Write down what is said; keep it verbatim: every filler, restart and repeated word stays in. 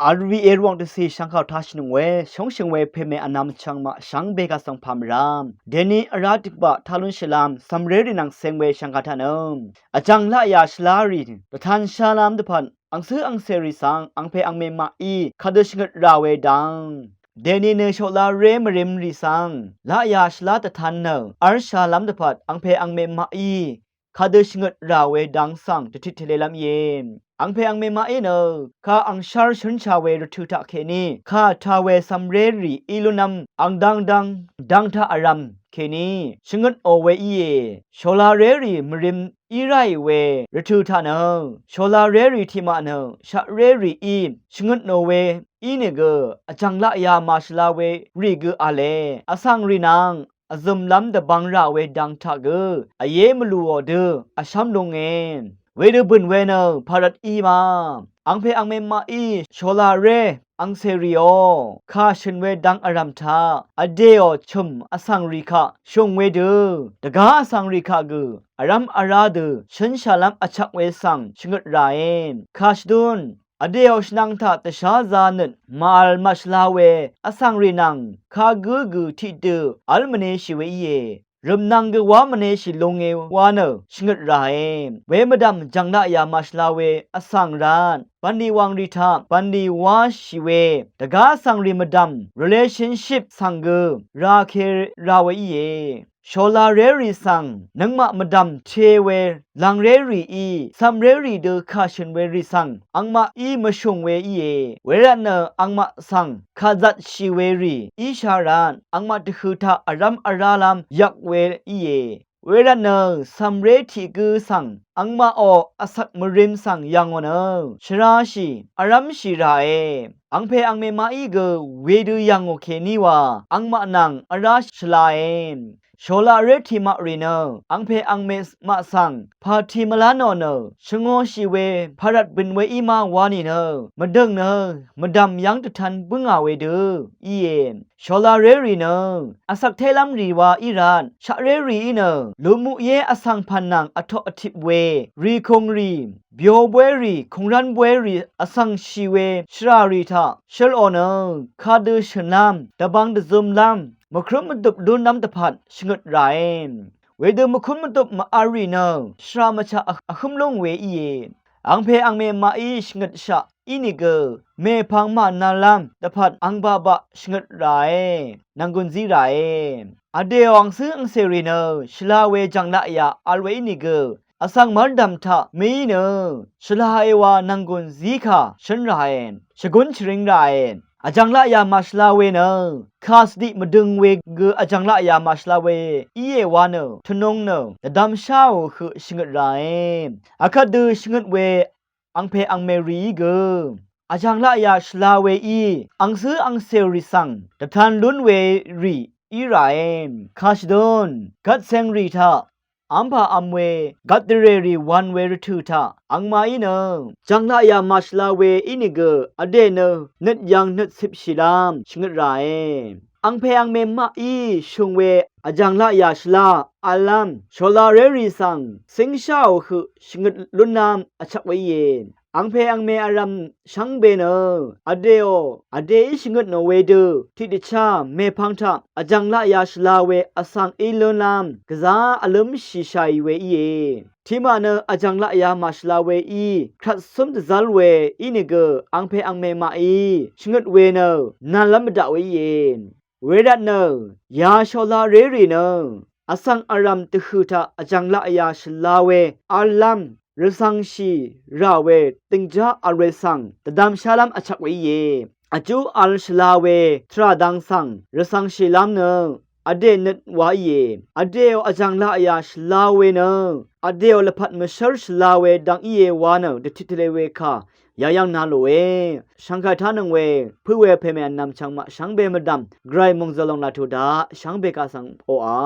Vl rì èrwàng dvcì shvngkàò tashìnøng we shóngshø̀ng we pèmè vnvm chvngmaq shvngbe kaq svng pà mvrá. Dèni vrá dvbaq taq lúnshìlv́m cv̀mré rì nvng ceng we shvngkà taq nø vjv̀ng laqyà shvlá rì dvtanshálv́m dvpvt angcǿ angcèrì svng angpè angmè maqí kadø shvngøt rà we dang, dèni nø shoqlaré mvrím rì svng laqyà shvlá dvtan nø v́lshálv́m dvpvt angpè angmè maqí kadø shvngøt rà we dang svng dvtit tvlelv́m íe. Angpè angmè maqí nø kà angshv́r shǿnshà we rvtø̄ taq kèní kà tà we cv̀mré rì í lúnv́m ang dang dang dang taq vrv̀m kèní shvngøtò we íe. Shoqlaré rì mvrím í ráì we rvtø̄ taq nø shoqlaré rì tiqmaq nø shaqré rìí shvngøtò we ínìgø vjv̀ng laqyà màshvla we rì gø v̄le. Vsvng rì nvng vzø̀mlv́m dvbvng rà we dang taq gø vyé mvlùò dø vshv́m lunge. Wedø bø̀n we nø pàrvt í ma. Angpè angmè maqí shoqlaré angcèrìò kà shø̀n we dang vrv̀m taq vdèò chø̀m vsvng rì kaq shùng wedø dvgá vsvng rì kaq gø vrv́m vrá dø shǿnshàlv́m vchvk we svng shvngøt ràe. Kà shvdún vdèò shvnvng taq dvsházā nøt màvl màshvla we vsvng rì nvng kagǿ gø tiqdø v́l mvneshì we íe. Rø̀mnvng gø wá mvneshì lunge wa nø shvngøt ràe. We mvdv̀m jv̀ng laqyà màshvla we vsvng rvt bv̀nlì wàngrì taq bv̀nlì wáshì we dvgá vsvng rì mvdv̀m relationship svng gø ràke ra we íe. Shoqlaré rì svng nøngmaq mvdv̀m te we lv̀ngré rìí cv̀mré rì dø kà shø̀n we rì svng angmaqí mvshùng we íe. Wervtnø angmaq svng kà zatshì we rì íshà rvt angmaq dvhø̀ taq vrv́m vrálv́m yvk we íe. Wervtnø cv̀mré tiq gǿ svng angmaqò vsvk mvrím svng yv̀ngò nø shvrashì vrv́mshì ràe. Angpè angmè maqí gø wedø yv̀ngò kèní wa angmaq nvng vrá shvlae. Shoqlaré tiqmaq rì nø angpè angmè maq svng pàti mvlánò nø shvngōshì we pàrvt bø̀n we í ma wa nìnø mvdø̀ng nø mvdv̀m yv́ng dvtan bǿngà wedø íe. Shoqlaré rì nø vsvk téqlv́m rì wa í rvt shaqré rìí nø lùmuqyé vsvng pv̀n nvng vtoq vtip we rì kùngrì byo bwérì kùngrv́n bwérì vsvng shì we shvrà rì taq shølò nø kadø shø̀nlv́m dvbvng dvzømlv́m mvkrǿm mvdøp lúnlv́m dvpvt shvngøt ràe. Wedø mvkrǿm mvdøp mv-vl rì nø shvrà mvchaq vhǿm lúng we íe. Angpè angmè maqí shvngøtshaq ínìgø mèpvng mànv̄llv́m dvpvt angbaqbaq shvngøt ràe, nv̀nggùn zí ràe. Vdèò angcǿ angcèrì nø shvla we jv̀ng laqyà vl we ínìgø vsvng mv́rdv̀m taq mìí nø shvlae wa nv̀nggùn zí kà shǿn ràe, shvgún shvring ràe. Vjv̀ng laqyà màshvla we nø kà svdiq mvdøng we gø vjv̀ng laqyà màshvla we íe wa nø tvnung nø dvdvmsháò høq shvngøt ràe. Akvt dø shvngøt we angpè angmè rìí gø vjv̀ng laqyà shvla weí angcǿ angcèrì svng dvtan lún we rì í ràe. Kà shvdún gvtceng rì taq v́mpà v̄m we gvt dvrèrì wan we rvtø̀ taq angmaqí nø jv̀ng laqyà màshvla we ínìgø vdè nø nøt yv̄ng nøt cipshìlv́m shvngøt ràe. Angpè angmè maqí shùng we vjv̀ng laqyà shvla v̄llv́m shoqlaré rì svng cíngsháò høq shvngøt lúnlv́m vchvk we íe. Angpè angmè vrv̀m shvngbe nø vdèò vdèí shvngøt nò wedø tiqdvchá mèpvng taq vjv̀ng laqyà shvla we vsvng í lúnlv́m gvzá vlǿmshìshàì we íe. Tiqmaq nø vjv̀ng laqyà màshvla weí kvt cǿm dvzv́l we ínìgø angpè angmè maqí shvngøt we nø nv̄llv́m mvdaq we íe. Wervtnø ya shoqlaré rì nø vsvng vrv̀m dvhø̀ taq vjv̀ng laqyà shvla we v̄llv́m rvcv̄ngshì rà we dìngjá vl we svng dvdvmshálv́m vchvk we íe. Vjú vl shvla we tvrà dang svng rvcv̄ngshìlv́m nø vdè nøt wa íe. Vdèò vjv̀ng laqyà shvla we nø vdèò lvpat mvshv́r shvla we dang íe wa nø dvtit tvle we kà yayv́ng na lòe. Shv̀ngkà tánøng we pø̄ we pèmè vnvm chvngmaq shvngbe mvdv̀m gvray mòngzø̀l lòng laq tuq daq shvngbe kaq svng oqà